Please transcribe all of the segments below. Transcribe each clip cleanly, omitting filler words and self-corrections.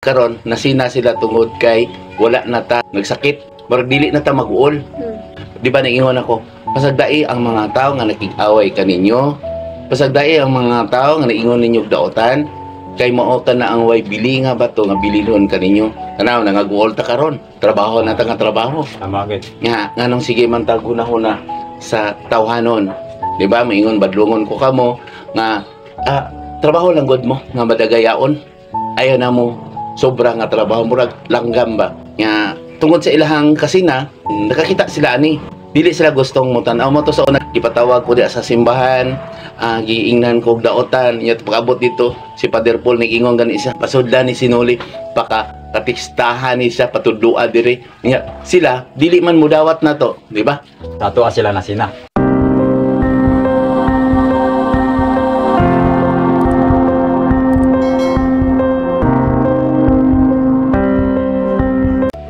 Karon nasina sila tungod kay wala na ta nagsakit. Murag dili na ta mag-uol. Di ba naingon ako, pasagdai ang mga tao nga nakig-away kaninyo. Pasagdai ang mga tao nga naingon ninyo og daotan kay mao ka na ang way bili nga bato nga bililhon kaninyo. Tanaw nangaguol ta karon. Trabaho na ta nga trabaho. Tama gid. Nga nganong sige man ta hunahuna sa tawhanon. Di ba? Maingon badlungon ko kamo nga trabaho lang gud mo nga madagayaon. Ayaw na mo sobra nga trabaho, murag langgam ba. Nga tungod sa ilahang kasina, nakakita sila ani. Dili sila gustong mo tan-aw mo to sa una. Gipatawag ko diya sa simbahan, giingnan ko og daotan. Nya pag-abot dito si Father Paul nag-ingon gani siya, pasudlan ni Sinuli paka katikstahan ni siya patudloa diri. Nya sila dili man mudawat na to, di ba? Sa ato sila nasina.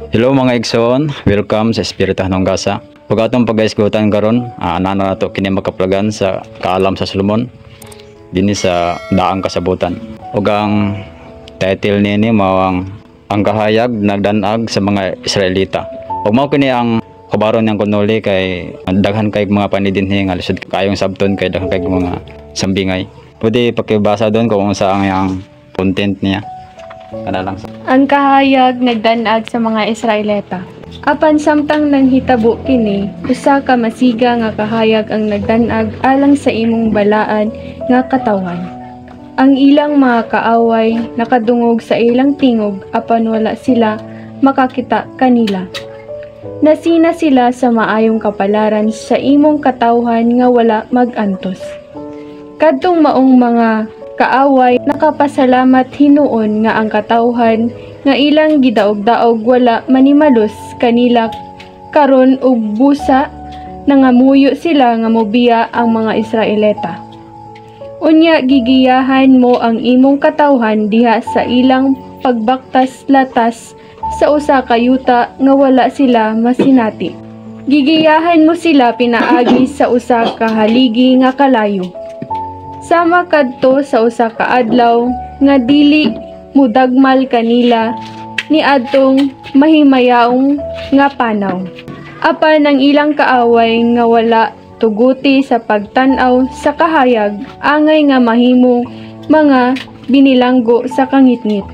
Hello mga igsoon, welcome sa Espirituhanong Gasa. Ug atong pagaisgutan karon, ana nato kini makaplagan sa kaalam sa Solomon dinhi sa daang kasabutan. Ug ang title niini mao ang kahayag nagdanag sa mga Israelita. Ug mao kini ang kabaron niyang kunuli kay daghan kay mga panidinhi nga lisod kayong sabton kay daghan kay mga sambingay. Pwede pakibasa doon kung unsa ang iyang content niya. Kana lang. Ang kahayag nagdanag sa mga Israelita. Apan samtang nanghitabo kini, usa ka masiga nga kahayag ang nagdanag alang sa imong balaan nga katawhan. Ang ilang mga kaaway nakadungog sa ilang tingog apan wala sila makakita kanila. Nasina sila sa maayong kapalaran sa imong katawhan nga wala magantos. Kadtong maong mga kaaway nakapasalamat hinuon nga ang katawhan nga ilang gidaog-daog wala manimalos kanila karon og busa nangamuyo sila nga mobiya ang mga Israelita. Unya gigiyahan mo ang imong katawhan diha sa ilang pagbaktas latas sa usa ka yuta nga wala sila masinati. Gigiyahan mo sila pinaagi sa usa ka haligi nga kalayo. Sama kadto sa usa ka adlaw nga dili mudagmal kanila ni adtong mahimayaong nga panaw. Apan ang ilang kaaway nga wala tuguti sa pagtan-aw sa kahayag, angay nga mahimo mga binilanggo sa kangitngit.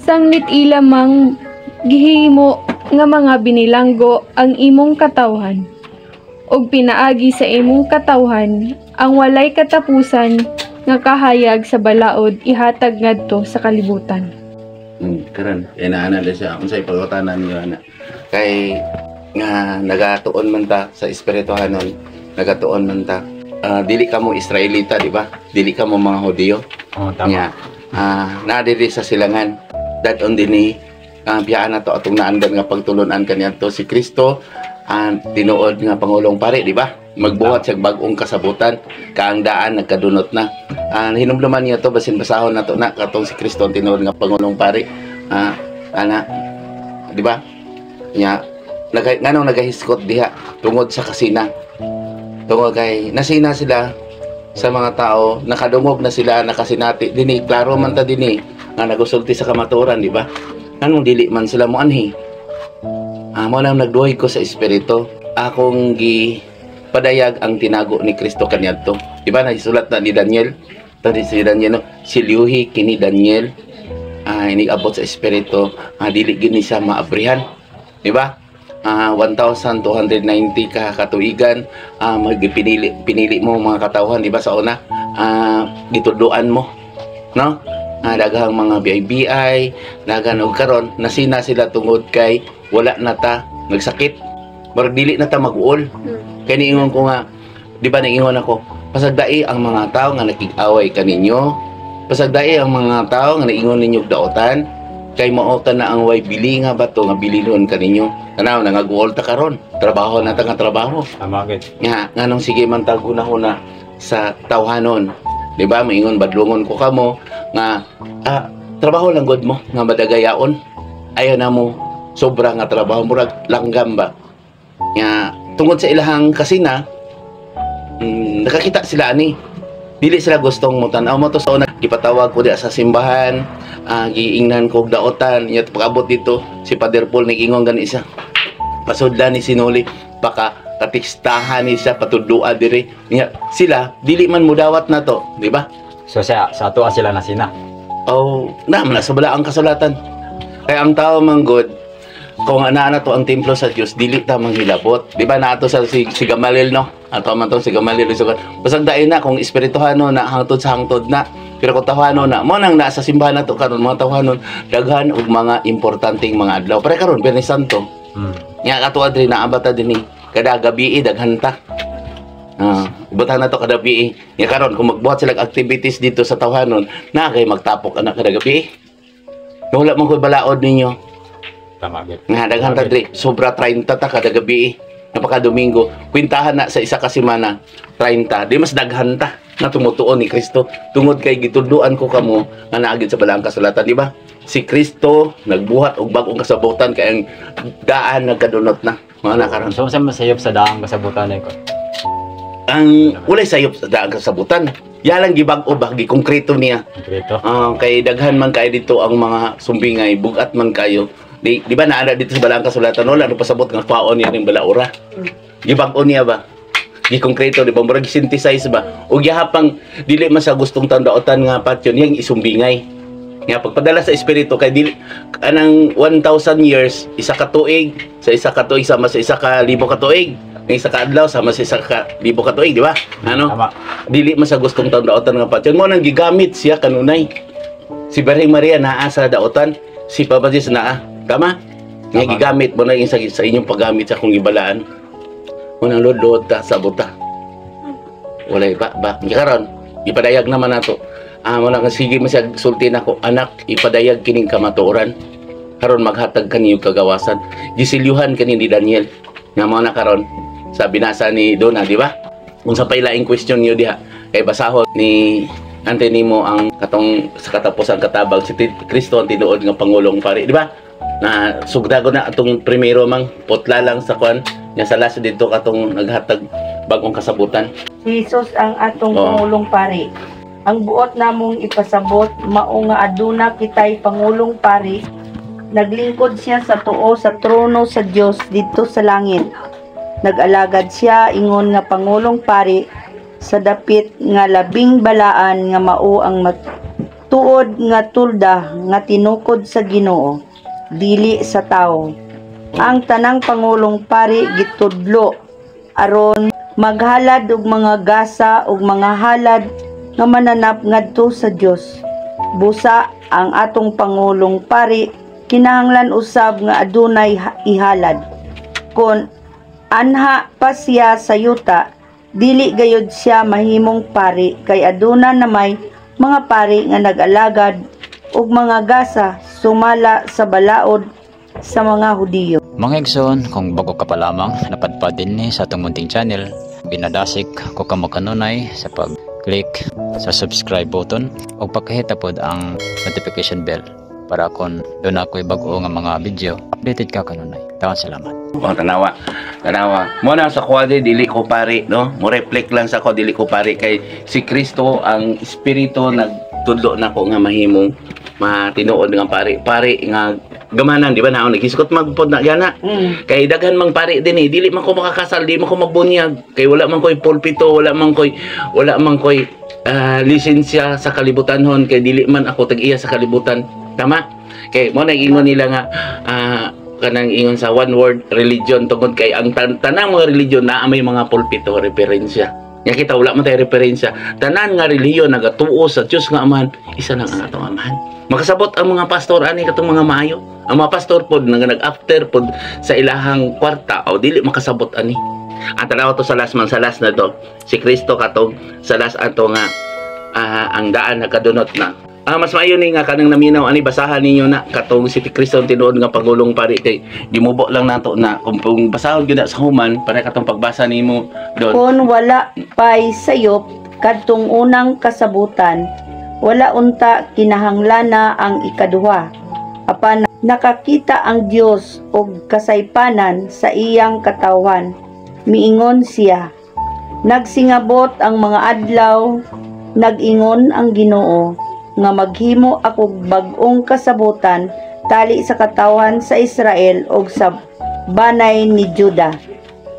Sanglit ila mang gihimo nga mga binilanggo ang imong katawhan, ug pinaagi sa imong katawhan ang walay katapusan nga kahayag sa balaod ihatag ngadto sa kalibutan. Karon inaana na siya unsay pagutanan niyo ana. Kay nga nagatuon man ta sa espirituhanon, nagatuon man ta. Dili ka mo Israelita, di ba? Dili ka mo mga Hudiyo. Oh, tama. Nga naa diri sa silangan. Dadon dinhi biyaan na to atong naandan nga pagtulunan kaniadto si Kristo ang tinuod nga pangulong pari, di ba? Magbuhat siya bag-ong kasabutan, kaang daan nagkadunot na. Hinumduman niya to basin basahon na to na katong si Kristo ang tinuod nga pangulong pari. Ana, di ba? Nya nganong nagahiskot diha tungod sa kasina. Tungod kay nasina sila sa mga tao, nakadungog na sila, nakasinati dinhi, klaro man ta dinhi nga nagusulti sa kamatuoran, di ba? Nganong dili man sila moanhi? Mo nang nagduhay ko sa espiritu, akong gi padayag ang tinago ni Kristo kaniadto. Di ba naisulat na ni Daniel? Tadi si Daniel no, silyuhi kini Daniel, iniabot sa espiritu, dili gini siya maabrihan. Di ba? 1290 ka katuigan, magpinili pinili mo mga katawhan, di ba sa una? Gitudloan mo, no? Daghang mga BIBI, daghan og karon nasina sila tungod kay wala na ta nagsakit. Murag dili na ta mag-uol. Kay niingon ko nga, di ba niingon ako, pasagdai ang mga tao nga nakig-away kaninyo. Pasagdai ang mga tao nga naingon ninyo og daotan kay mao ka na ang way bili nga bato nga bililhon kaninyo. Tanaw nangaguol ta karon. Trabaho na ta nga trabaho. Tama gid. Nga nganong sige man ta hunahuna sa tawhanon. Di ba? Maingon badlungon ko kamo nga trabaho lang gud mo nga madagayaon. Ayaw na mo sobra nga trabaho, murag langgam ba. Nga tungod sa ilahang kasina, nakakita sila ani. Dili sila gustong mo tan-aw mo to sa una gipatawag ko diha sa simbahan, giingnan ko og daotan nya. Pag-abot dito si Father Paul, nag-ingon gani siya, "Pasudlan ni sinuli, baka katikstahan ni siya patudloa diri." Nya sila dili man mudawat na to, di ba? So sa ato sila na sina. Oh, na man sa balaang kasulatan. Kaya ang tao manggod, kung ana na to ang templo sa Dios, dili ta manghilabot. Di ba na ato sa si Gamaliel, no? Ato man to si Gamaliel sukat. Basag dayon na kung espirituhano na hangtod sa hangtod na. Pero kung tawhano na, mo nang nasa simbahan na to karon mga tawhanon, daghan og mga importanteng mga adlaw. Pare karon Biyernes Santo. Nya kato adri na abata dinhi. Kada gabi daghan ta. Butang na to kada gabi. Nya karon kung magbuhat sila activities dito sa tawhanon, na kay magtapok anak kada gabi. Wala man ko'y balaod ninyo. Tama gyud. Nga daghan ta diri, sobra 30 ta kada gabi. Napaka Domingo, kwintahan na sa isa ka semana 30. Di mas daghan ta na tumutuon ni Kristo tungod kay gitudloan ko kamo nga naagid sa balaang kasulatan, di ba? Si Kristo nagbuhat og bag-ong kasabutan kay ang daan nagkadunot na. Mga nakaron. So sa masayop sa daang kasabutan ko? Ang walay sayop sa daang kasabutan. Yalang gibag-o ba, gikongkreto niya. Konkreto. Ah, kay daghan man kay dito ang mga sumbingay, bugat man kayo. Di ba naana dito sa balaang kasulatan, wala no pasabot nga kwaon niya ning balaura. Gibag-o niya ba? Gikongkreto, di ba? Murag synthesize ba? Ug gihapang dili man sa gustong tandaotan nga patyon niyang isumbingay. Nga pagpadala sa espiritu kay dili anang 1,000 years, isa ka tuig sa isa ka tuig sama sa 1,000 ka tuig. Ang isa ka adlaw sama sa 1,000 ka tuig, di ba? Ano? Tama. Dili man sa gustong daotan nga patyon mo nang gigamit siya kanunay. Si Birheng Maria naa sa daotan, si Papa Jesus naa, tama nga. Tama. Gigamit mo na yung sa inyong paggamit sa akong gibalaan mo nang lod ta sa buta, walay ba ba. Karon ipadayag naman nato, mo na sige masag sulti nako, "Anak, ipadayag kining kamatuoran karon maghatag kaniyo kagawasan." Gisilyuhan kani ni Daniel nga mo na karon sa binasa ni Donna, di ba? Unsa pay laing question niyo diha kay basahon ni ante nimo ang katong sa katapusan katabang, si Kristo ang tinuod nga pangulong pari, di ba? Na sugdago na atong primero mang putla lang sa kwan nya sa last dito katong naghatag bagong kasabutan. Si Jesus ang atong Oo. Pangulong Pari. Ang buot namong ipasabot mao nga aduna kitay Pangulong Pari. Naglingkod siya sa tuo sa trono sa Dios didto sa langit. Nag-alagad siya ingon nga Pangulong Pari sa dapit nga labing balaan nga mao ang matuod nga tolda nga tinukod sa Ginoo, dili sa tawo. Ang tanang pangulong pari gitudlo aron maghalad og mga gasa ug mga halad nga mananap ngadto sa Dios. Busa ang atong Pangulong Pari kinahanglan usab nga adunay ihalad. Kon anha pa siya sa yuta, dili gayud siya mahimong pari kay aduna namay mga pari nga nag-alagad og mga gasa sumala sa balaod sa mga Hudiyo. Mga igsoon, kung bago ka pa lamang napadpad din ni sa atong munting channel, binadasik ko kamo kanunay sa pag-click sa subscribe button o pakahita pod ang notification bell para kung duna ako'y bag-o nga mga video, updated ka kanunay. Tawan salamat. Oh, tanawa. Tanawa. Mo na sa kuha di, dili ko pari, no? Mo reflect lang sa ko, dili ko pari kay si Kristo ang espiritu nagtudlo nako nga mahimong matinuod nga pari. Pari nga gamanan, di ba na naghisgot magpod na gana. Kay daghan mang pari din eh, dili man ko makakasal, di man ko magbunyag. Kay wala man ko'y pulpito, wala man ko'y lisensya sa kalibutan hon kay dili man ako tag-iya sa kalibutan. Tama? Kay mo na ingon nila nga kanang ingon sa one world religion tungod kay ang tanang mga religion na may mga pulpito, referensya. Nga kita wala man tayo referensya. Tanan nga relihiyon nagatuo sa Dios nga Amahan, isa lang ang atong Amahan. Makasabot ang mga pastor ani katong mga maayo. Ang mga pastor pod nga nag-after pod sa ilahang kwarta o dili makasabot ani. Ang tanaw to sa last man, sa last na to. Si Kristo katong sa last ato nga ang daan nagkadunot na. Mas maayo ni nga kanang naminaw ani, basahan ninyo na katong si Kristo ang tinuod nga pagulong pari kay gimubo lang nato na kung basahon gyud na sa human para katong pagbasa nimo doon. Kon wala pay sayop kadtong unang kasabutan, wala unta kinahanglana ang ikaduha. Apan nakakita ang Dios og kasaypanan sa iyang katawhan. Miingon siya, "Nagsingabot ang mga adlaw Nag-ingon ang Ginoo nga maghimo akog bag-ong kasabutan tali sa katawhan sa Israel ug sa banay ni Juda.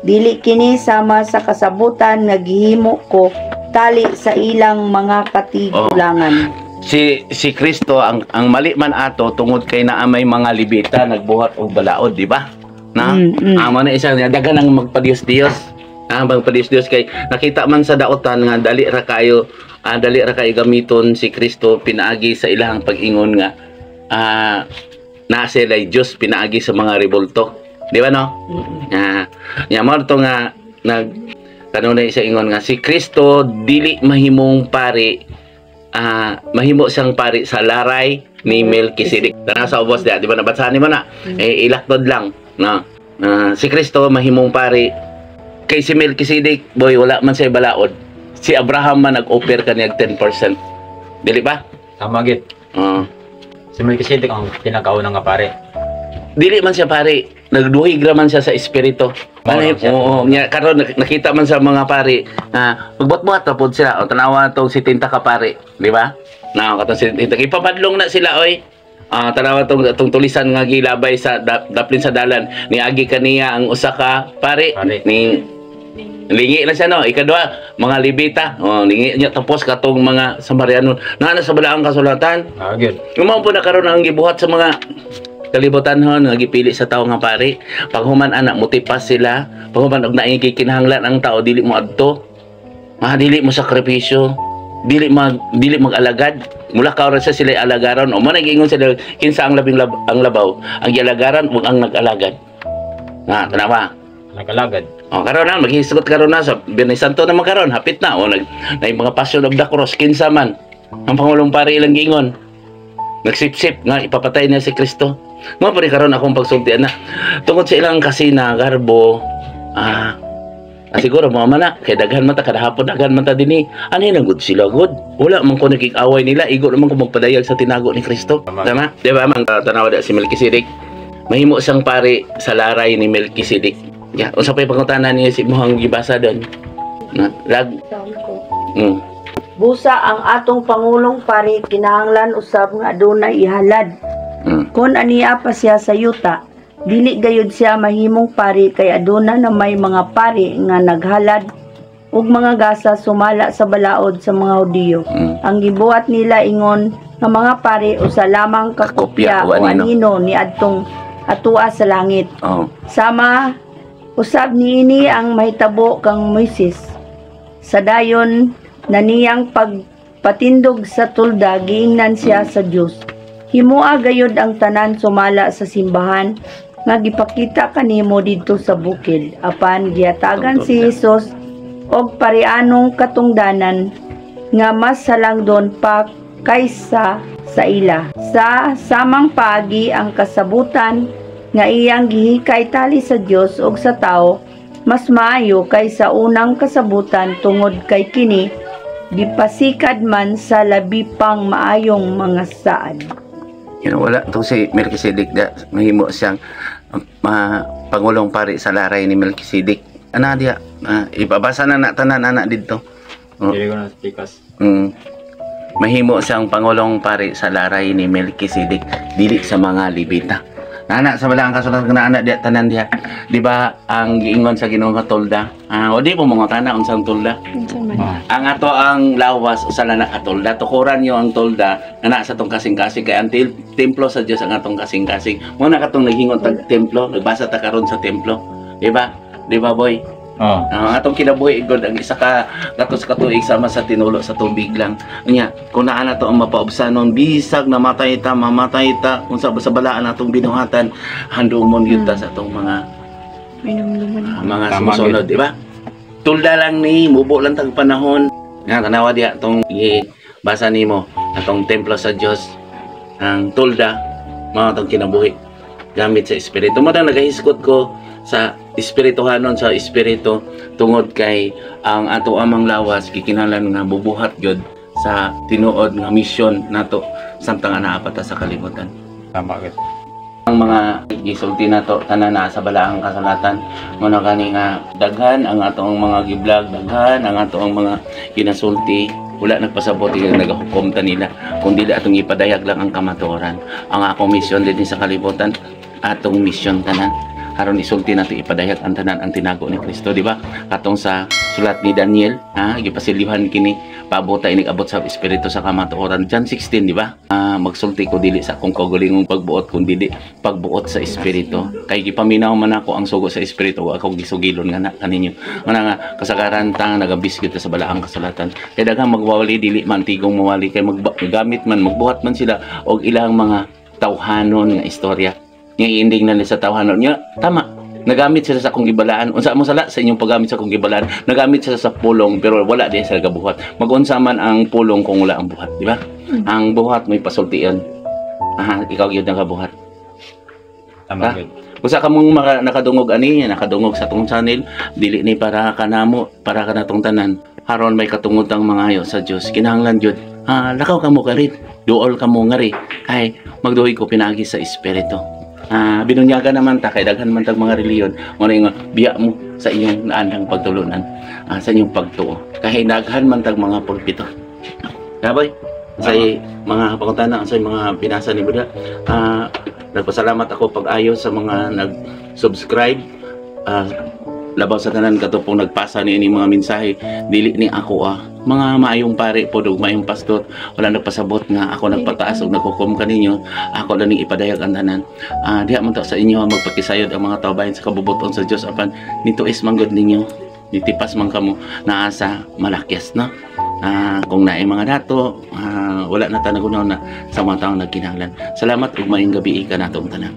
Dili kini sama sa kasabutan nga gihimo ko tali sa ilang mga katigulangan. Si si Kristo ang mali man ato tungod kay naa may mga Lebita nagbuhat og balaod, di ba? Na? Amo na isang daghan ang magpadiyos-diyos. Ah, magpadiyos-diyos kay nakita man sa daotan nga dali ra kayo, dali ra kayo gamiton si Kristo pinaagi sa ilang pag-ingon nga naa sila Dios pinaagi sa mga rebulto. Di ba, no? Nya mo to nga nag kanunay sa ingon nga si Kristo dili mahimong pari, mahimo siyang pari sa laray ni Melchizedek. Tara sa ubos diya, di ba nabasahan nimo na? Eh, ilaktod lang, no? Si Kristo mahimong pari kay si Melchizedek, boy, wala man siya balaod. Si Abraham man nag-offer kaniya 10%. Dili ba? Tama gid. Si Melchizedek ang pinakaunang nga pare. Dili man siya pare, nagduhig ra man siya sa espiritu. Mao Ano, lang siya. oo, nya karon nakita man sa mga pare na magbuhat-buhat ra pod sila. O tanawa tong si Tinta ka pare, di ba? Na katong si Tinta ipapadlong na sila, oy. Tanawa tong tulisan nga gilabay sa daplin sa dalan. Niagi kaniya ang usa ka pare, Pare. Ni lingi na siya, no. Ikadua, mga Lebita. Oh, lingi niya tapos katong mga Samarianon. Naa na sa balaang kasulatan. Gid. Mao po na karon ang gibuhat sa mga kalibutan hon nga gipili sa tawo nga pari. Paghuman ana mutipas sila, paghuman og naay kinahanglan ang tao dili mo adto. Dili mo sakripisyo, dili mag-alagad. Mula ka ra sa sila alagaran o mo nag-ingon sila kinsa ang labing ang labaw, ang gialagaran ug ang nag-alagad. Na tanawa. Nagalagad. O karon na maghisgot karon na sa Biyernes Santo naman karon, hapit na o nag na mga Passion of the Cross, kinsa man ang pangulong pari ilang giingon. Nagsipsip nga ipapatay niya si Kristo. Mo pa rin karon akong pagsultian na tungod sa ilang kasina garbo, siguro mga mana kay daghan man ta kada hapon, daghan man ta dinhi. Ano yun ang good sila good. Wala man ko nakikaway nila, igo naman ko magpadayag sa tinago ni Kristo. Tama. Tama? Di ba man tanawa da si Melchizedek? Mahimo siyang pare sa laray ni Melchizedek. Ya, unsa pay pangutana niya si imong gibasa doon? Na, lag. Busa ang atong pangulong pari kinahanglan usab nga adunay ihalad. Kon aniya pa siya sa yuta, dili gayud siya mahimong pari kay aduna na may mga pari nga naghalad ug mga gasa sumala sa balaod sa mga Hudiyo. Ang gibuhat nila ingon nga mga pari usa lamang ka Kakopya kopya o o anino. anino ni adtong atua sa langit. Sama usab niini ang mahitabo kang Moises. Sa dayon na niyang pagpatindog sa tulda, giingnan siya sa Dios. Himoa gayud ang tanan sumala sa simbahan nga gipakita kanimo didto sa bukid. Apan gihatagan si Jesus og parianong katungdanan nga mas halangdon pa kaysa sa ila. Sa samang paagi ang kasabutan nga iyang gihikay tali sa Dios ug sa tao mas maayo kaysa unang kasabutan tungod kay kini gipasikad man sa labi pang maayong mga saad. Wala to si Melchizedek da mahimo siyang pangulong pari sa laray ni Melchizedek. Ana diya, ibabasa na na tanan ana didto. Oh. Dili ko na pikas. Mahimo siyang pangulong pari sa laray ni Melchizedek dili sa mga Lebita. Nana sa balaang kasulatan nga ana diya tanan diya. Di ba ang giingon sa Ginoo nga tolda? O di mo mga tana unsang tolda? Unsa man? Ang ato ang lawas usa lang na katolda. Tukuran niyo ang tolda nga naa sa atong kasing-kasing kay ang templo sa Dios ang atong kasing-kasing. Mo na katong naghingon tag templo, nagbasa ta karon sa templo. Di ba? Di ba, boy? Ang atong kinabuhi god ang isa ka gatos ka tuig sama sa tinulo sa tubig lang. Unya, kung naa na to ang mapaubsanon bisag namatay ta, mamatay ta, kung sa balaan atong binuhatan, handumon gyud ta sa atong mga Minumduman. mga Tama, sumusunod, di ba? Tulda lang ni, mubo lang tag panahon. Nga tanawa diha tong basa nimo atong templo sa Dios, ang tulda mao atong kinabuhi gamit sa espiritu. Mo nang nagahiskot ko sa espirituhanon sa espiritu tungod kay ang ato amang lawas gikinahanglan nga bubuhat gyud sa tinuod nga misyon nato samtang naa pa ta sa kalibutan. Tama gid. Ang mga gisulti nato tanan naa sa balaang kasulatan. Mo na gani nga daghan ang atong mga gi-vlog, daghan ang atong mga ginasulti. Wala nagpasabot nga nagahukom ta nila, kundi atong ipadayag lang ang kamatuoran. Ang akong misyon din sa kalibutan, atong misyon tanan aron isulti nato, ipadayag ang tanan ang tinago ni Kristo, di ba? Katong sa sulat ni Daniel, ha, gipasilyuhan kini paabota inig abot sa espiritu sa kamatuoran, John 16, di ba? Magsulti ko dili sa akong kaugalingong pagbuot kundi pagbuot sa espiritu, kay gipaminaw man ako ang sugo sa espiritu, ako gisugilon nga na kaninyo nga nga kasagaran ta nagabisgit sa balaang kasulatan, kay daghang magwawali, dili man tigong mawali, kay maggamit man, magbuhat man sila og ilang mga tawhanon nga istorya nga iending na nila sa tawhanon niya. Tama, nagamit sila sa akong gibalaan. Unsa mo sala sa inyong paggamit sa akong gibalaan? Nagamit sila sa pulong, pero wala di sila gabuhat. Magunsa man ang pulong kung wala ang buhat, di ba? Ang buhat may pasultian. Aha, ikaw gyud nagabuhat. Tama Ha? gyud. Usa ka mong nakadungog ani, nakadungog sa atong channel, dili ni para kanamo, para kanatong tanan. Haron may katungod ang mga ayo sa Dios. Kinahanglan jud. Lakaw kamo karin. Duol kamo ngari. Kay magduoy ko pinaagi sa espiritu. Binunyagan naman ta kay daghan man tag mga reliyon. Mo nga biya mo sa inyong naandang pagtulunan, sa inyong pagtuo. Kay daghan man tag mga pulpito. Kaboy, sa mga pangutana, sa mga binasa ni Buddha, nagpasalamat ako pag-ayo sa mga nag-subscribe. Labaw sa tanan kato pong nagpasa ni ini mga mensahe, dili ni ako mga maayong pare po ug maayong pastor, wala nagpasabot nga ako nagpataas og naghukom kaninyo. Ako lang ning ipadayag ang tanan. Diha man to sa inyo ang magpakisayod ang mga tao bahin sa kabubuton sa Dios, apan nito is manggod ninyo, nitipas man kamo naa sa malakyas, no? Kung naay mga dato, wala na ta nagunaw na sa mga taong nagkinahanglan. Salamat ug maayong gabi kanatong tanan.